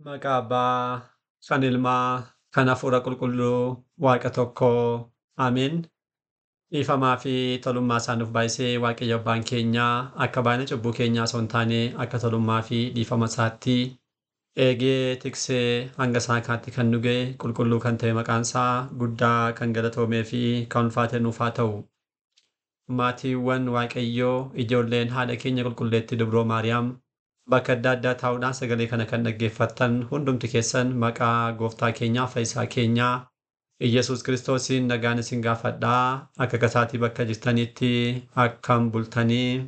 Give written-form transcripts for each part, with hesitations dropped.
Maqaa Abbaa, kan Ilmaa, kan Hafuura Qulqulluu, Waaqa tokkoo. Ameen. Dhiifamaa fi tolummaa isaa nuuf baay'isee Waaqayyo Abbaan keenyaa akka baay'ina cubbuu keenyaa osoo hin taane akka tolummaa fi dhiifama isaatti eegee tiksee hanga isaa kanaatti kan nu ga'e qulqulluu kan ta'e maqaan isaa guddaa kan galatoomee fi kan ulfaate nuuf haa ta'u. Maatiiwwan Waaqayyoo ijoolleen haadha keenya qulqulleettii Dubroo Maariyaam bakka adda addaa taa'uudhaan sagalee kana kan dhaggeeffattan hundumti keessan maqaa gooftaa keenyaa fayyisaa keenyaa Iyyasuus Kiristoosiin nagaan isin gaafadhaa. Akka kasaatii bakka jirtanitti akkam bultanii,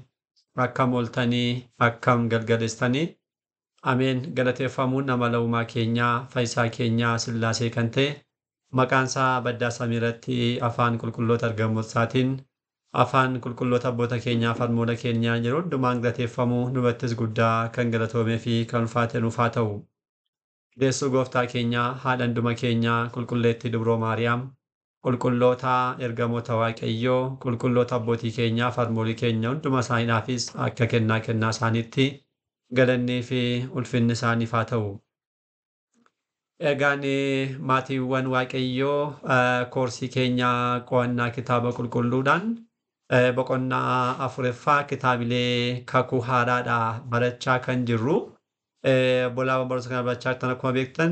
akkam ooltanii, akkam galgaleessitanii. Ameen. Galateeffamuun amala uumaa keenyaa fayyisaa keenyaa Sillaasee kan ta'e maqaan isaa baddaa samii irratti afaan qulqulloota ergamootaatiin afaan qulqulloota abboota keenyaa farmoola keenyaa yeroo hundumaan galateeffamuu nubattis guddaa kan galatoomee fi kan ulfaate nuuf haa ta'u. Deessuu gooftaa keenyaa haadha hunduma keenyaa qulqulleettii Dubroo Maariyaam qulqulloota ergamoota Waaqayyoo qulqulloota abbootii keenyaa farmoolii keenya hunduma isaaniidhaafis akka kennaa kennaa isaaniitti galannii fi ulfinni isaaniif haa ta'u. Egaan maatiiwwan Waaqayyoo koorsii keenyaa qo'annaa kitaaba qulqulluudhaan boqonnaa afuraffaa kitaabilee kakuu haaraadhaa barachaa kan jirru. Obbolaa barumsa kana barachaa jirtan akkuma beektan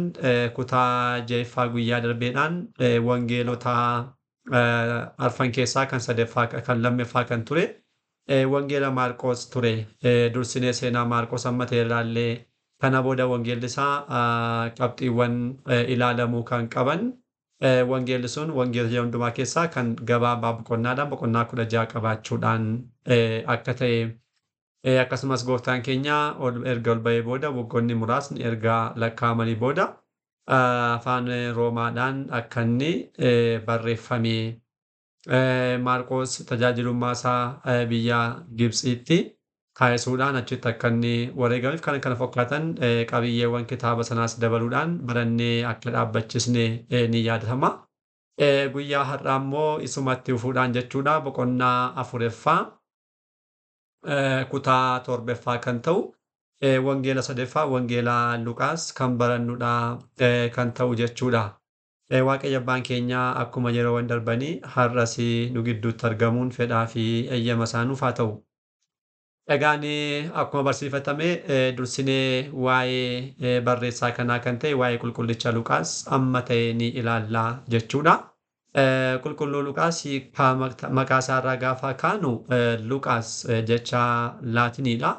kutaa ja'affaa guyyaa darbeedhaan wangeelota arfan keessaa kan sadaffaa kan lammaffaa kan ture wangeela Maarqoos ture. Dursinee seenaa Maarqoos amma ta'e ilaallee kana booda wangeelli isaa qabxiiwwan ilaalamuu kan qaban wangeelli sun wangeelota hundumaa keessaa kan gabaabaa boqonnaadhaan boqonnaa 16 qabaachuudhaan akka ta'e akkasumas gooftaan keenya erga ol ba'ee booda waggoonni muraasni erga lakkaa'amanii booda afaan Roomaadhaan akka inni barreeffame Maarqoos tajaajilummaa isaa biyya Gibxiitti kaayisuudhaan achitti akka inni wareegameef kan kana fakkaatan qabiyyeewwan kitaaba sanaas dabaluudhaan barannee akka dhaabbachisne ni yaadatama. Guyyaa har'aa immoo isumatti fufuudhaan jechuudha boqonnaa afuraffaa kutaa torbaffaa kan ta'u wangeela sadaffaa wangeela Luqaas kan barannudha kan ta'u jechuudha. Waaqayyo abbaan keenya akkuma yeroowwan darbanii har'as nu gidduutti argamuun fedhaa fi eeyyama isaa nuuf haa ta'u. Egaan akkuma barsiifatame dursinee waa'ee barreessaa kanaa kan ta'e waa'ee qulqullicha Luqaas amma ta'e ni ilaallaa jechuudha. Qulqulluu Luqaas maqaa isaarraa gaafa kaanu Luqaas jecha Laatiniidha.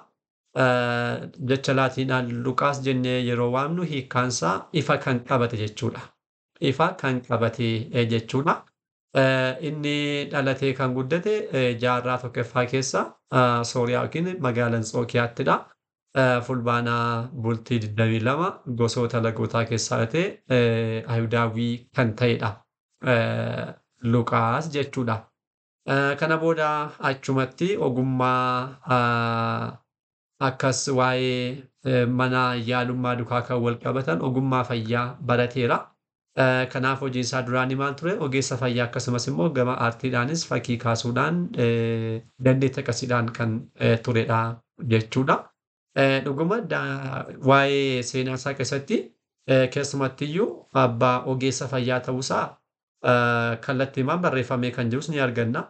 Jecha Laatiniidhaan Luqaas jennee yeroo waamnu hiikkaansaa ifa kan qabate jechuudha. Ifa kan qabate jechuudha. Inni dhalatee kan guddate jaarraa tokkoffaa keessa Sooriyaa yookiin magaalaa Antsookiyaаттidha. Fulbaanaa bultii 22 gosoota lagootaa keessaa dhalatee Ayihudaawii kan ta'edha. Luqaas jechuudha. Kana booda achumatti ogummaa akkas waa'ee mana yaalummaa dukaa kan wal qabatan ogummaa fayyaa barateera. Kanaaf hojiin isaa duraanii maal ture? Ogeessa fayyaa akkasumas immoo gama aartiidhaanis fakkii kaasuudhaan dandeettii akkasiidhaan kan turedha jechuudha. Dhuguma waa'ee seenaa isaa keessatti keessumattiyyuu abbaa ogeessa fayyaa ta'uusaa kallattiimaan barreeffamee kan jirus ni arganna.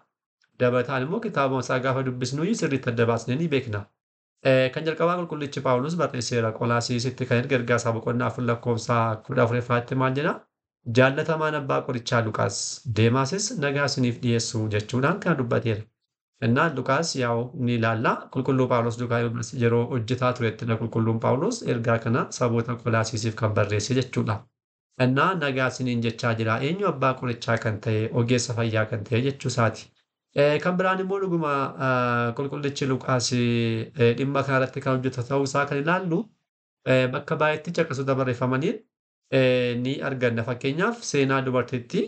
Dabalataan immoo kitaabuma isaa gaafa dubbisnu sirriitti adda baasnee ni beekna. Kan jalqabaa qulqullichi Phaawulos barreesseera. Qolaasiisitti kan erga ergaa isaa boqonnaa 4 lakkoofsa 14ffaatti maal jedha? Jaallatamaan abbaa qorichaa Luqaas Deemaasis nagaa isiniif dhiyeessu jechuudhaan kana dubbateera. Innaa Luqaas yaa'u ni ilaalla. Qulqulluu Phaawulos duukaa yeroo hojjetaa turettidha qulqulluun Phaawulos ergaa kana saboota Qolaasiisiif kan barreesse jechuudha. Innaa nagaa isiniin jechaa jira. Eenyu abbaa qorichaa kan ta'e ogeessa fayyaa kan ta'e jechuu isaati. Kan biraan immoo dhuguma qulqullichi Luqaas dhimma kanarratti kan hojjetu ta'uu isaa kan ilaallu bakka baay'eetti caqasoota barreeffamaniin ni arganna. Fakkeenyaaf seenaa dubartittii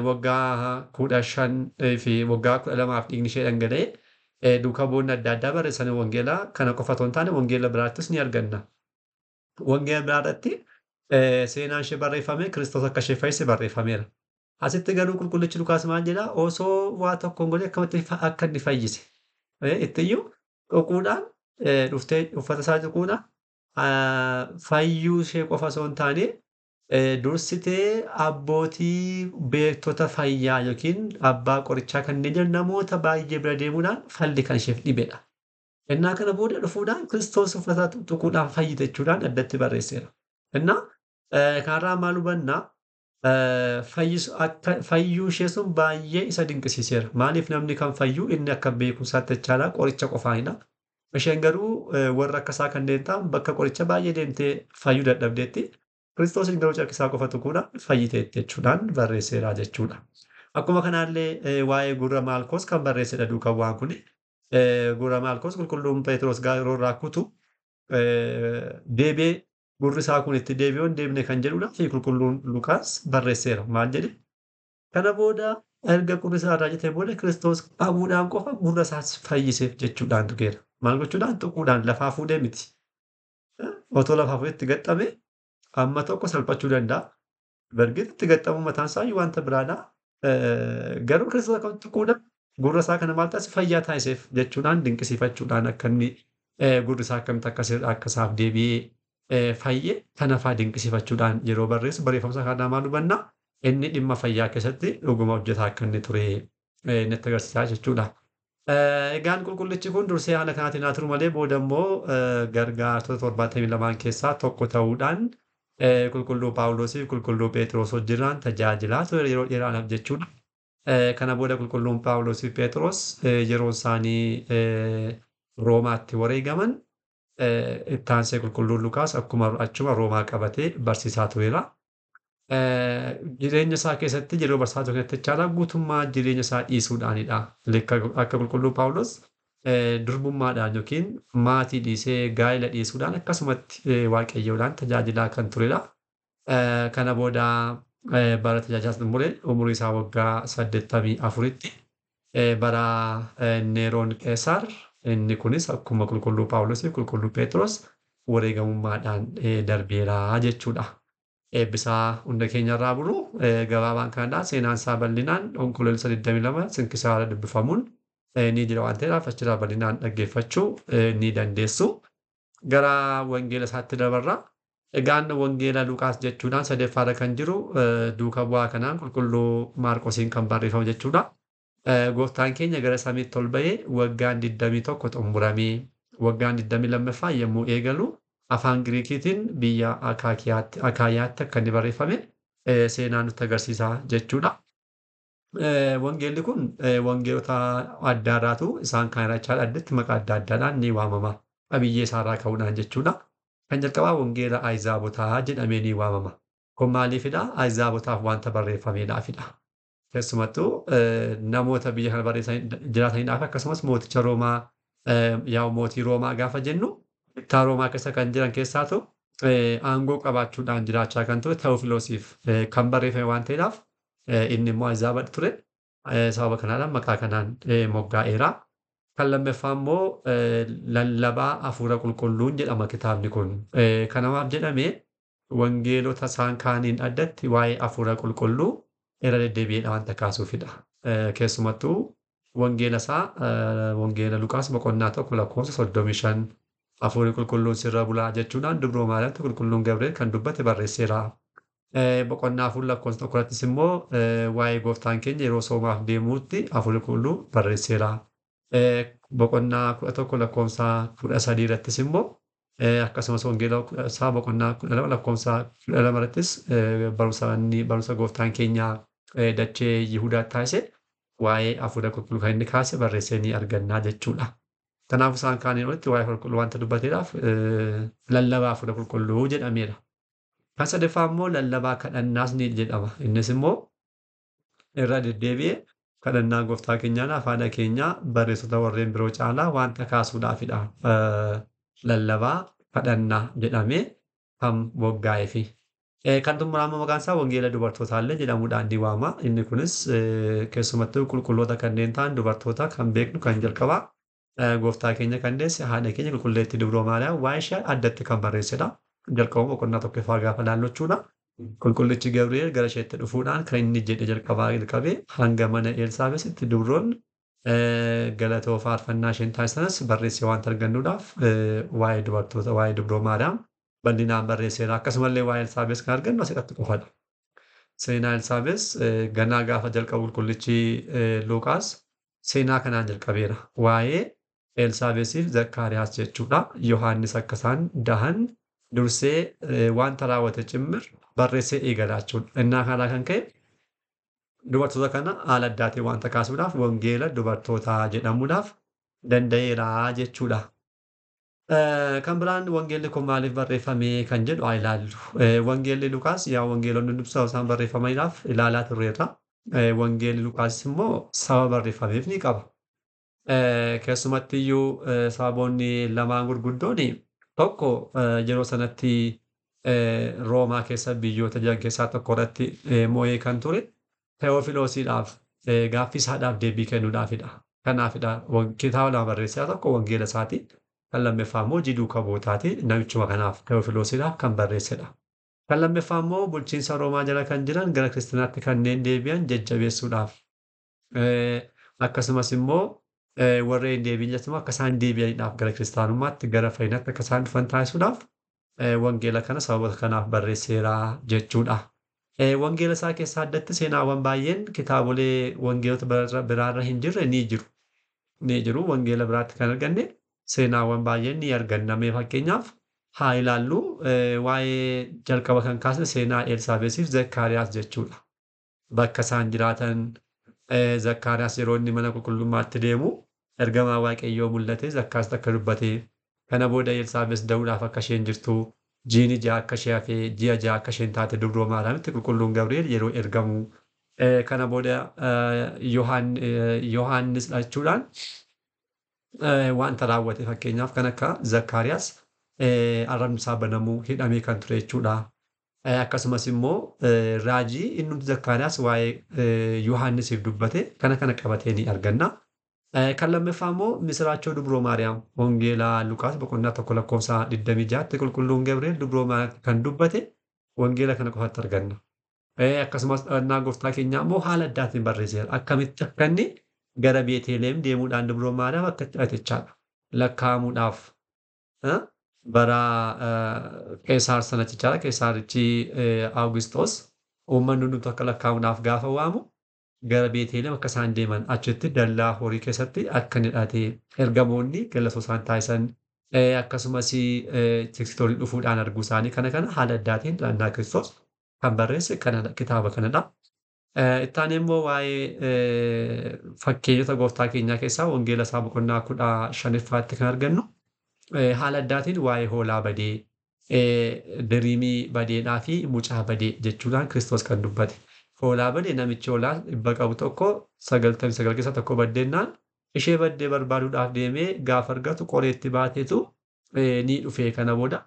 waggaa 15 fi waggaa 12 dhiigni ishee dhangala'e duukaa bu'oonni adda addaa barreessanii wangeelaa kana qofa otoo hin taane wangeela biraattis ni arganna. Wangeela biraarratti seenaan ishee barreeffame Kiristoos akka ishee fayyise barreeffameera. Asitti garuu qulqullichi Lukaas maal jedhaa? Osoo waa tokko hin godhin akkamitti akka inni fayyise. Ittiyyuu tuquudhaan dhuftee uffata isaa tuquudhaan Fayyuu ishee qofa osoo hin taane dursitee abbootii beektota fayyaa yookiin abbaa qorichaa kanneen jiran namoota baay'ee bira deemuudhaan falli kan isheef dhibedha. Innaa kana booda dhufuudhaan Kiristoos uffata tuttuquudhaan fayyite jechuudhaan addatti barreesseera. Innaa kanarraa maal hubannaa? Fayyuu ishee sun baay'ee isa dinqisiiseera. Maaliif namni kan fayyu inni akka beekumsaatti jechaadha qoricha qofaanidha. Isheen garuu warra akkasaa kanneen ta'an bakka qoricha baay'ee deemtee fayyuu dadhabdeetti. Kiristoosiin garuu carqisaa qofa tuquudhaan fayyiteetti jechuudhaan barreesseera jechuudha. Akkuma kanaallee waa'ee gurra Maalkoos kan barreessedha duukaa waan kuni. Gurra Maalkoos qulqulluun Phexros yeroo irraa kutu deebi'ee gurri isaa kun itti deebi'uu hin deebine kan jedhudha fi qulqulluun Lukaas barreesseera. Maal jedhe? Kana booda erga gurri isaa irraa citee booda Kiristoos qabuudhaan qofa gurra isaas fayyiseef jechuudhaan tuqeera. Maal gochuudhaan? Tuquudhaan lafaa fuudhee miti. Otoo lafaa fuudhee itti gaxxame amma tokko salphachuu danda'a. Bargit itti gaxxamuu mataan isaa wanta biraadha. Garuu Kiristoos akkamitti tuquudhaan gurra isaa kana maal taasise fayyaa taasiseef jechuudhaan dinqisiifachuudhaan akka inni gurri isaa akkamitti akka isaaf deebi'ee fayye kana fa'aa dinqisiifachuudhaan yeroo barreessu barreeffama isaa kanaa maal hubannaa inni dhimma fayyaa keessatti dhuguma hojjetaa akka inni ture nutti agarsiisaa jechuudha. Egaan qulqullichi kun dursee haala kanaatiin haa turu malee booda immoo gargaartota 72 keessaa tokko ta'uudhaan qulqulluu Phaawulosii fi qulqulluu Phexros wajjinaan tajaajilaa ture yeroo dheeraadhaaf jechuudha. Kana booda qulqulluun Phaawulosii fi Phexros yeroo isaanii Roomaatti wareegaman itti aansee qulqulluun Lukaas akkuma achuma Roomaa qabatee barsiisaa tureera. Jireenya isaa keessatti yeroo barsiisaa ture keessatti jechaadha guutummaa jireenya isaa dhiisuudhaanidha. Akka qulqulluu Phaawulos durbummaadhaan yookiin maatii dhiisee gaa'ela dhiisuudhaan akkasumatti waaqayyoodhaan tajaajilaa kan turedha. Kana booda bara tajaajilaa xumure umurii isaa waggaa 84tti bara Neeroon Qeesaar inni kunis akkuma qulqulluu Phaawulosii fi qulqulluu Phexros wareegamummaadhaan darbeera jechuudha. Eebbisaa hunda keenyarraa bulu gabaabaan kanadha. Seenaan isaa bal'inaan Onkoloolessa 22 sinkisaara dubbifamuun ni jira waan ta'eedhaaf achirraa bal'inaan dhaggeeffachuu ni dandeessu. Gara wangeela isaatti dabarra. Egaan wangeela Luqaas jechuudhaan sadeffaarra kan jiru duuka bu'aa kanaan qulqulluu Maarqosiin kan barreeffame jechuudha. Gooftaan keenya gara samiitti ol ba'ee waggaan 21 xumuramee waggaan 22ffaa yommuu eegalu afaan Giriikiitiin biyya Akaayaatti akka inni barreeffame seenaa nutti agarsiisa jechuudha. Wangeelli kun wangeelota adda addaatu isaan kaan irraa jechaadha addatti maqaa adda addaadhaan ni waamama. Qabiyyee isaarraa ka'uudhaan jechuudha. Kan jalqabaa wangeela Ayizaabotaa jedhamee ni waamama. Kun maaliifidha? Ayizaabotaaf wanta barreeffameedhaafidha. Keessumattuu namoota biyya kana jiraatanidhaaf akkasumas mooticha Roomaa yaa'u mootii Roomaa gaafa jennu bittaa Roomaa keessa kan jiran keessaatu aangoo qabaachuudhaan jiraachaa kan ture Tewofiloosiif kan barreeffame waan ta'eedhaaf inni immoo Ayizaaba ture. Sababa kanaadhaan maqaa kanaan moggaa'eera. Kan lammaffaa immoo lallabaa hafuura qulqulluun jedhama kitaabni kun. Kanamaaf jedhamee wangeelota isaan kaaniin addatti waa'ee hafuura qulqulluu irra deddeebi'eedha wanta kaasuufidha. Keessumattuu wangeela isaa wangeela Luqaas boqonnaa 1 lakkoofsa 35 hafuurri qulqulluun sirra bulaa jechuudhaan dubroo Maariyaamtti qulqulluun Gabri'eel kan dubbate barreesseera. Boqonnaa 4 lakkoofsa 1 irrattis immoo waa'ee gooftaan keenya yeroo soomaaf deemuutti hafuurri qulqulluu barreesseera. Boqonnaa 11 lakkoofsa 13 irrattis immoo akkasumas wangeela isaa boqonnaa 12 lakkoofsa 12 irrattis barumsa gooftaan keenya dachee Yihudaatti taasise waa'ee hafuura qulqulluu kan inni kaase barreessee ni argannaa jechuudha. Kanaaf isaan kaaniin olitti waa'ee hafuura qulqulluu wanta dubbateedhaaf lallabaa hafuura qulqulluu jedhameera. Kan sadaffaa immoo lallabaa kadhannaas ni jedhama. Innis immoo irra deddeebi'ee kadhannaa gooftaa keenyaan afaan keenyaa barreessota warreen biroo caalaa wanta kaasuudhaafidha. Lallabaa kadhannaa jedhamee kan moggaa'eefi. Kan xumuraa immoo maqaan isaa wangeela dubartootaallee jedhamuudhaan ni waama. Inni kunis keessumattuu qulqulloota kanneen ta'an dubartoota kan beeknu kan jalqabaa gooftaa keenya kan deesse haadha keenya qulqulleettii dubroo Maariyaam waa'ee ishee addatti kan barreessedha. Jalqaba boqonnaa tokkoffaa gaafa laallu jechuudha. Qulqullichi Gabri'eel gara isheetti dhufuudhaan kan inni jedhe jalqabaa jalqabee hanga mana Elsaabeesitti dubroon Galatoo faarfannaa isheen taasisanis barreessee waanta argannuudhaaf waa'ee dubartoota waa'ee dubroo Maariyaam bal'inaan barreesseera. Akkasumallee waa'ee Elsaabees kan argannu asirratti qofadha. Seenaa Elsaabees ganaa gaafa jalqabu qulqullichi Luqaas seenaa kanaan jalqabeera. Waa'ee Elsaabeesiif Zakkaariyaas jechuudha. Yohaannis akka isaan dahan dursee wanta raawwate cimmir barreessee eegalaa jechuudha. Innaa kanaa kan ka'e dubartoota kana haala addaatiin wanta kaasuudhaaf wangeela dubartootaa jedhamuudhaaf danda'eera jechuudha. Kan biraan wangeelli kun maaliif barreeffame kan jedhu haa ilaallu. Wangeelli Luqaas yaa wangeelonni hundumtuu sababa isaan barreeffamaniidhaaf ilaalaa turreerra. Wangeelli Luqaas immoo sababa barreeffameef ni qaba. Keessumatti iyyuu sababoonni lamaan gurguddoon tokko yeroo sanatti Roomaa keessa biyyoota jiran keessaa tokko irratti moo'ee kan ture Tewofiloosiidhaaf gaaffii isaadhaaf deebii kennuudhaafidha. Kanaafidha kitaaba lama barreessaa tokko wangeela isaati. Kan lammaffaa immoo hojii duukaa bu'ootaati. Namichuma kanaaf Tewofiloosiidhaaf kan barreessedha. Kan lammaffaa immoo bulchiinsa Roomaa jala kan jiran gara kiristaanaatti kanneen deebi'an jajjabeessuudhaaf. Akkasumas immoo warreen deebiin jechuun akka isaan deebi'aniidhaaf gara kiristaanummaatti gara fayyinaatti akka isaan dhufan taasisuudhaaf wangeela kana sababoota kanaaf barreesseera jechuudha. Wangeela isaa keessaa addatti seenaawwan baay'een kitaabolee wangeelota biraarra hin jirre ni jiru. Ni jiru wangeela biraatti kan arganne seenaawwan baay'een ni arganna. Mee fakkeenyaaf haa ilaallu waa'ee jalqaba kan kaasne seenaa Elsaabeesiif Zakkaariyaas jechuudha. Bakka isaan jiraatan Zakkaariyaas yeroo inni mana qulqullummaatti deemu ergamaa Waaqayyoo mul'ate Zakkaariyaas akka dubbate kana booda Elsaabees da'uudhaaf akka isheen jirtu jiini ja'a akka ishee hafee ji'a ja'a akka isheen taate dubroo Maariyaamitti qulqulluun Gabri'eel yeroo ergamu kana booda Yohaannis jechuudhaan wanta raawwate fakkeenyaaf kan akka Zakkaariyaas arrabni isaa banamuu hidhamee kan ture jechuudha. Akkasumas immoo raajii inni Zakkaariyaas waa'ee Yohaannisiif dubbate kana kana qabatee ni arganna. Kan lammaffaa immoo misiraachoo dubroo Maariyaam wangeela Luqaas boqonnaa 1 lakkoofsa 26tti qulqulluun Gabri'eel dubroo Maariyaam kan dubbate wangeela kana qofatti arganna. Akkasumas dhalannaa gooftaa keenyaa immoo haala addaatiin barreesseera. Akkamitti akka inni gara Beeteleem deemuudhaan dubroo Maariyaam akka itti dhalate jechaadha. Lakkaa'amuudhaaf bara Qeesaar sana jechaadha. Qeesaarichi Awugisxoos uummanni hundumtuu akka lakkaa'amuudhaaf gaafa waamu gara Beeteleem akka isaan deeman achitti dallaa horii keessatti akka inni dhalate ergamoonni galatoo isaan taasisan akkasumas tiksitoonni dhufuudhaan arguu isaanii kana kana haala addaatiin dhalannaa Kiristoos kan barreesse kanadha kitaaba kanadha. Ittaan immoo waa'ee fakkeenyota gooftaa keenyaa keessaa wangeela isaa boqonnaa 15ffaatti kan argannu haala addaatiin waa'ee hoolaa badee diriimii badeedhaa fi mucaa badee jechuudhaan Kiristoos kan dubbate. Hoolaa badee namichi hoolaa 100 qabu tokko 99 keessaa tokko baddeennaan ishee baddee barbaaduudhaaf deemee gaafa argatu qoreetti baateetu ni dhufe kana booda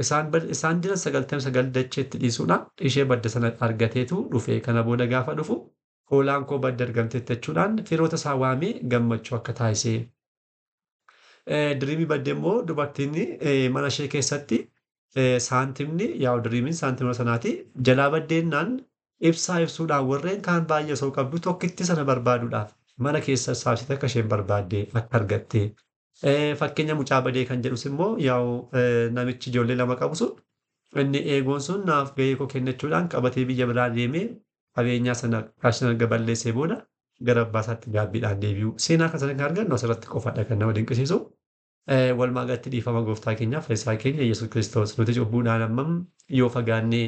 isaan jiran 99 dacheetti dhiisuudhaan ishee badde sana argateetu dhufe kana booda gaafa dhufu hoolaan koo badde argamteetti jechuudhaan firoota isaa waamee gammachuu akka taasise. Diriimii badde immoo dubartiin mana ishee keessatti saantimni yaa'u diriimiin saantima sanaati jalaa baddeennaan ibsaa ibsuudhaan warreen kaan baay'ee osoo qabdu tokkitti sana barbaaduudhaaf mana keessa saabsite akka isheen barbaadde akka argatte. Fakkeenya mucaa badee kan jedhus immoo yaa'u namichi ijoollee lama qabu sun inni eegoon sun naaf gahee koo kennachuudhaan qabatee biyya biraa deemee qabeenyaa sana qarshii erga balleessee booda gara abbaa isaatti gaabbiidhaan deebi'u. Seenaa kan sana kan argannu asirratti qofadha kan nama dinqisiisu. Walumaa galatti dhiifama gooftaa keenyaaf fayyisaa keenya Yesuus Kiristoos nuti cubbuudhaan hammam yoo fagaannee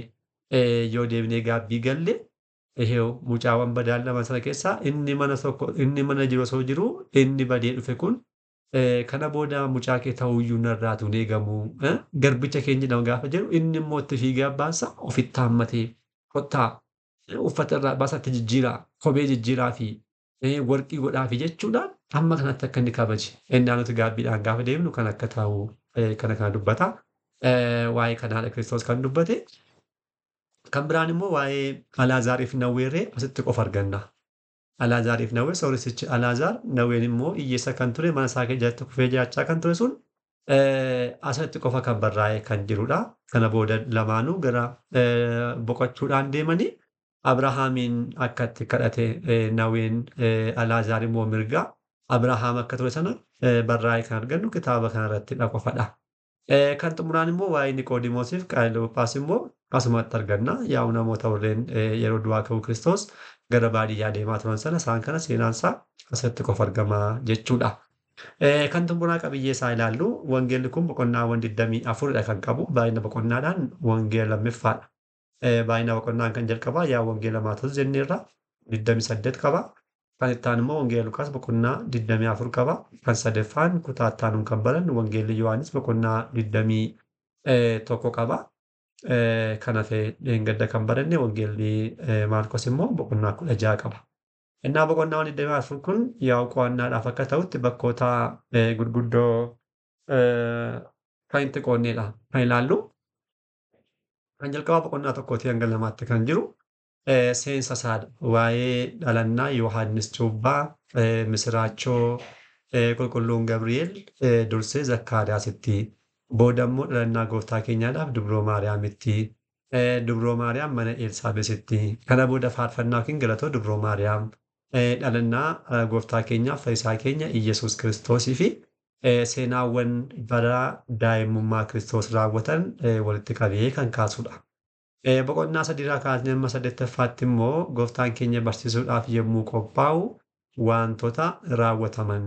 yoo deebinee gaabbii galle ehee mucaawwan badaan lama sana keessaa inni mana tokko inni mana jiru osoo jiru inni badee dhufe kun kana booda mucaa kee ta'uyyuu narraatu hin eegamu garbicha keenya jedhama gaafa jedhu inni immoo itti fiigee abbaansa ofitti haammatee kottaa uffata irraa baasaatti jijjiiraa kophee jijjiiraa fi warqii godhaa fi jechuudhaan amma kanatti akka inni kabaje innaa nuti gaabbiidhaan gaafa deemnu kan akka ta'u kana kana dubbata. Waa'ee kanaadha Kiristoos kan dubbate. Kan biraan immoo waa'ee Alaazaariif Nawweerree asitti qofa arganna. Alaazaariif Nawwee sooressichi Alaazaar Nawween immoo hiyyeessa kan ture mana isaa keessatti kufee jiraachaa kan ture sun asirratti qofa kan barraa'ee kan jirudha. Kana booda lamaanuu gara boqochuudhaan deemanii Abrahaamiin akka itti kadhate Nawween Alaazaar immoo mirga Abrahaam akka ture sana barraa'ee kan argannu kitaaba kanarrattidha qofadha. Kan xumuraan immoo waa'ee Niqoodimoosiif Qaaliloopaas immoo asumatti arganna. Yaa'u namoota warreen yeroo du'aa ka'uu Kiristoos gara baadiyyaa deemaa turan sana isaan kana seenaan isaa asirratti qofa argama jechuudha. Kan xumuraa qabiyyee isaa ilaallu wangeelli kun boqonnaawwan 24 dha kan qabu. Baay'ina boqonnaadhaan wangeela lammaffaadha. Baay'ina boqonnaan kan jalqabaa yaa wangeela Maatewos jenneerra 28 qaba. Kan itti aanu immoo wangeela Lukaas boqonnaa 24 qaba. Kan sadaffaan kutaa itti aanuun kan barannu wangeelli Yohaannis boqonnaa 21 qaba. Kan hafe dheengadda kan baranne wangeelli Maarkos immoo boqonnaa 16 qaba. Innaa boqonnaawwan 24 kun yaa'u qo'annaadhaaf akka ta'utti bakkoota gurguddoo kan itti qoonnedha kan ilaallu. Kan jalqabaa boqonnaa 1 hanga 2tti kan jiru seensa isaadha. Waa'ee dhalannaa Yohaannis Cuuphaa, misiraachoo qulqulluun Gabri'eel dursee Zakkaariyaasitti, booda immoo dhalannaa gooftaa keenyaadhaaf Dubroo Maariyaamitti, Dubroo Maariyaam mana Elsaabeesitti, kana booda faarfannaa yookiin galatoo Dubroo Maariyaam, dhalannaa gooftaa keenyaaf fayyisaa keenya Iyyasuus Kiristoosii fi seenaawwan bara daa'imummaa Kiristoos raawwatan walitti qabee kan kaasudha. Boqonnaa 3 kaasnee amma 8ffaatti immoo gooftaan keenya barsiisuudhaaf yommuu qophaa'u wantoota raawwataman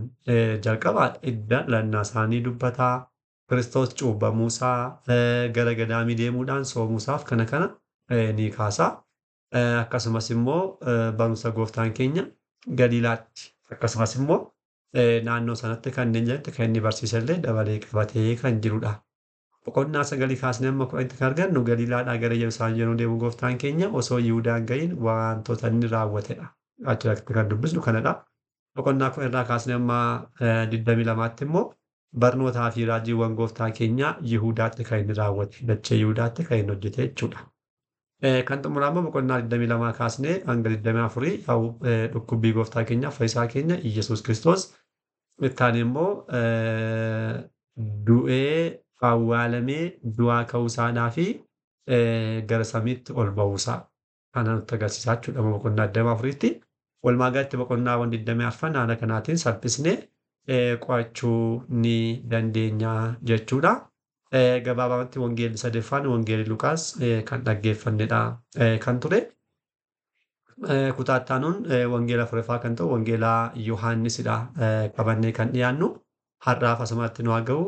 jalqabaa idda dhalannaa isaanii dubbataa, Kiristoos cuuphamuusaa, gara gadaamii deemuudhaan soomuusaaf kana kana ni kaasa. Akkasumas immoo barumsa gooftaan keenya Galiilaatti akkasumas immoo naannoo sanatti kanneen jiranitti kan inni barsiisellee dabalee qabatee kan jirudha. Boqonnaa 9 kaasnee amma 10tti kan argannu Galiilaadhaa gara Yerusaalem yeroo deemu gooftaan keenya osoo Yihuudaan gahin wantoota inni raawwatedha. Achirratti kan dubbisnu kanadha. Boqonnaa 10 irraa kaasnee amma 22tti immoo barnootaa fi raajiiwwan gooftaa keenya Yihuudaatti kan inni raawwate, dachee Yihuudaatti kan inni hojjete jechuudha. Kan xumuraa immoo boqonnaa 22 kaasnee hanga 24 yaa'u dhukkubbii gooftaa keenya fayyisaa keenya Iyyasuus Kiristoos ittaan immoo du'ee awwaalamee du'aa ka'uusaadhaa fi gara samiitti ol ba'uusaa kana nutti agarsiisaa jechuudha boqonnaa 24tti. Walumaa galatti boqonnaawwan 24 haala kanaatiin salphisnee qo'achuu ni dandeenya jechuudha. Gabaabumatti wangeelli sadaffaan wangeelli Lukaas kan dhaggeeffannedha kan ture. Kutaa itti aanuun wangeela afuraffaa kan ta'u wangeela Yohaannisidha qabannee kan dhiyaannu. Har'aaf asumatti nu haa ga'u.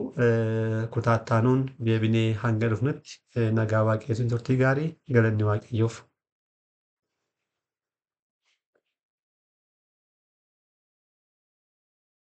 Kutaa itti aanuun deebinee hanga dhufnutti nagaa Waaqayyootiin turtii gaarii, galanni Waaqayyoof.